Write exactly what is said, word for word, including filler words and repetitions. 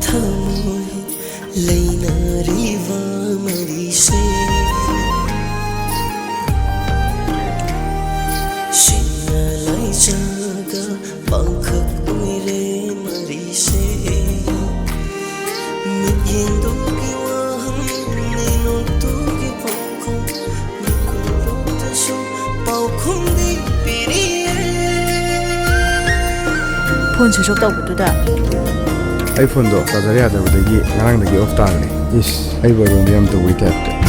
ꯊꯃꯣꯏ ꯂꯩꯅꯔꯤꯕ ꯃꯔꯤꯁꯦ ꯁꯤꯡꯅ ꯂꯥꯏꯖꯒ ꯄꯥꯡꯈꯛ ꯑꯣꯏꯔꯦ ꯃꯔꯤꯁꯦ꯫ ꯃꯤꯠꯌꯦꯡꯗꯨꯒꯤ ꯋꯥꯍꯪ, ꯃꯤꯅꯣꯛꯇꯨꯒꯤ ꯄꯥꯎꯈꯨꯝ, ꯃꯤꯀꯨꯞꯇꯁꯨ ꯄꯥꯎꯈꯨꯝꯗꯤ ꯄꯤꯔꯤꯌꯦ꯫ ꯐꯣꯟ ꯁ꯭ꯋꯤꯆ ꯑꯣꯐ ꯇꯧꯕꯗꯨꯗ꯫ ꯑꯩ ꯐꯣꯟꯗꯣ ꯆꯥꯔꯖꯔ ꯌꯥꯗꯕꯗꯒꯤ ꯉꯔꯥꯡꯗꯒꯤ ꯑꯣꯐ ꯇꯥꯈ꯭ꯔꯦ꯫ ꯏꯁ, ꯑꯩꯕꯨ ꯑꯔꯣꯟꯕ ꯌꯥꯝ ꯇꯧꯕꯩ ꯇꯥꯏꯞꯇ꯫